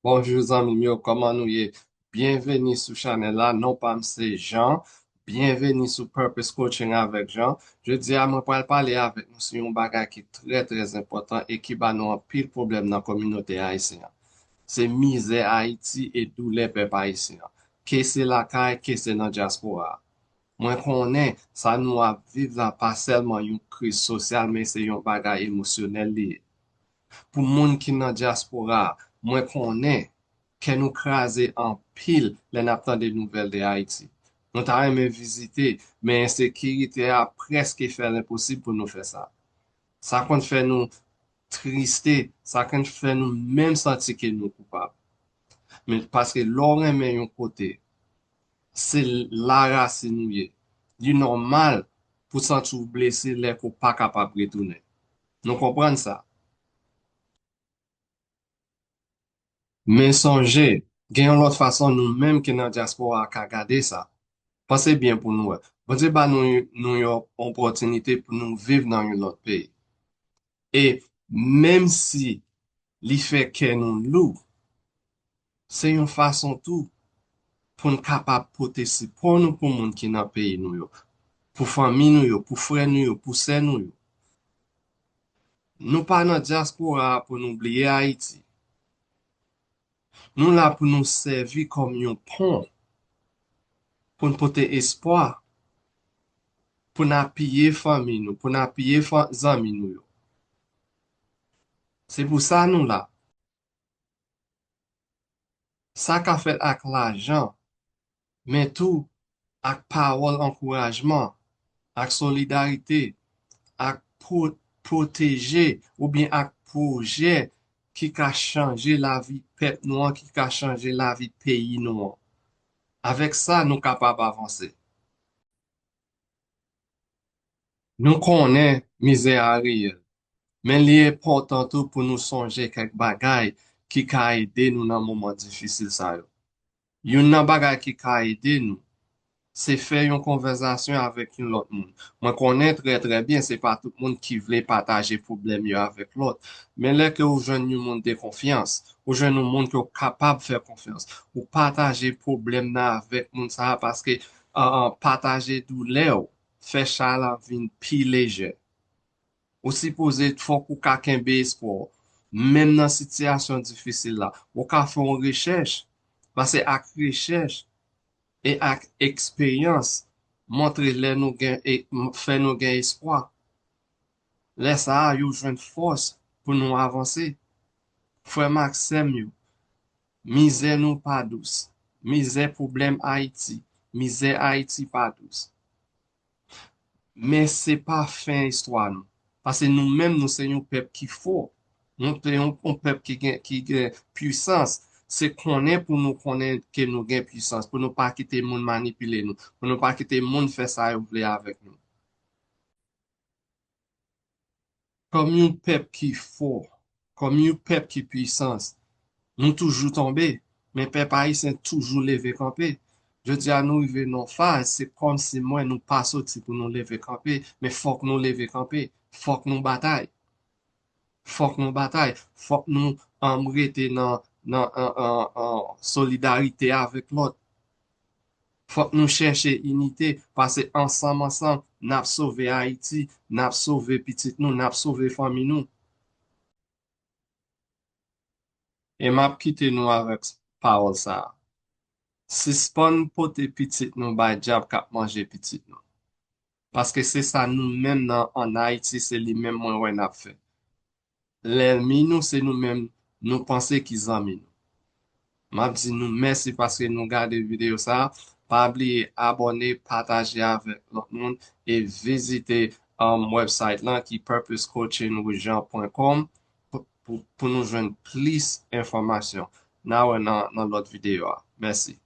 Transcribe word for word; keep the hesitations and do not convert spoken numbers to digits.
Bonjou zanmi m yo, kòman nou ye? Byenveni sou chanèl la, non pa m se Jean. Byenveni sou Purpose Coaching avèk Jean. Jodi a, mwen pral pale avèk nou sou yon bagay ki trè, trè enpòtan e ki ba nou anpil pwoblèm nan kominote ayisyen an. Se mizè Ayiti e doulè pèp ayisyen an. Ke se lakay, ke se nan dyaspora a. Mwen konnen sa nou ap viv la pa sèlman yon kriz sosyal, men se yon bagay emosyonèl li ye. Pou moun ki nan dyaspora a, mwen konnen kè nou kraze anpil lè n ap tande nouvèl de Ayiti. Nou ta renmen vizite, men ensekirite a prèske fè l enposib pou nou fè sa. Sa konn fè nou triste, sa konn fè nou menm santi ke nou koupab. Men paske lè w renmen yon kote, se la rasin ou ye. Li nòmal pou santi w blese lè ke w pa kapab retounen. Nou konprann sa? Men sonje, gen yon lòt fason nou menm ki nan dyaspora a ka gade sa. Panse byen pou nou wè. Bondye ba nou, nou yon opòtinite pou nou viv nan yon lòt peyi. E menm si li fè kè nou lou, se yon fason tou pou n kapab pote sipò nou pou moun ki nan peyi nou yo, pou fanmi nou yo, pou frè nou yo, pou sè nou yo. Nou pa nan dyaspora a pou nou bliye Ayiti. Nou la pou nou sèvi kòm yon pon, pou n pote espwa, pou n apiye fanmi nou, pou n apiye fa- zanmi nou yo. Se pou sa nou la. Sa ka fèt ak lajan, men tou ak pawòl ankourajman, ak solidarite, ak pwo- pwoteje oubyen ak pwojè ki ka chanje lavi pèp nou an, ki ka chanje lavi peyi nou an. Avèk sa, nou kapab avanse. Nou konnen mizè a reyèl, men li enpòtan tou pou nou sonje kèk bagay ki ka ede nou nan moman difisil sa yo. Youn nan bagay ki ka ede nou, se fè yon konvèsasyon avèk yon lòt moun. Mwen konnen trè, trè byen, se pa tout moun ki vle pataje pwoblèm yo avèk lòt. Men lè ke ou jwenn yon moun de konfyans, ou jwenn yon moun ke w kapab fè konfyans, ou pataje pwoblèm nan avèk moun sa a, paske, an, an, pataje doulè w, fè chay la vin pi lejè. Ou sipoze, fòk ou ka kenbe espwa w. Menm nan sitiyasyon difisil la, ou ka fè yon rechèch, paske ak rechèch e ak eksperyans, montre lè nou gen, e, fè nou gen espwa. Lè sa a, yo jwenn fòs pou nou avanse. Frè m ak sè m yo, mizè nou pa dous. Mizè pwoblèm Ayiti, mizè Ayiti pa dous. Men se pa fen istwa nou. Paske nou menm, nou se yon pèp ki fò. Nou se yon, yon pèp ki gen, ki gen pwisans. Se konnen pou nou konnen ke nou gen pwisans, pou nou pa kite moun manipile nou, pou nou pa kite moun fè sa yo vle avèk nou. Kòm yon pèp ki fò, kòm yon pèp ki pwisans, nou toujou tonbe, men pèp ayisyen toujou leve kanpe. Jodi a nou rive nan yon faz, se kòmsi mwen nou pa soti pou nou leve kanpe, men fòk nou leve kanpe, fòk nou batay. Fòk nou batay, fòk nou, um, rete nan, nan, an, an, an solidarite avèk lòt. Fòk nou chèche inite, paske ansanm, ansanm, n ap sove Ayiti, n ap sove pitit nou, n ap sove fanmi nou. E m ap kite nou avèk pawòl sa a. Sispann pote pitit nou bay dyab k ap manje pitit nou. Paske se sa nou menm nan, ann Ayiti, se li menm mwen wè n ap fè. Lènmi nou se nou menm nou panse ki zanmi nou. M ap di nou mèsi paske nou gade videyo sa a. Pa bliye abòne, pataje avèk lòt moun e vizite, um, website lan ki purpose coaching with jean point com pou, pou, pou nou jwenn plis enfòmasyon. N a wè nan, nan lòt videyo a. Mèsi.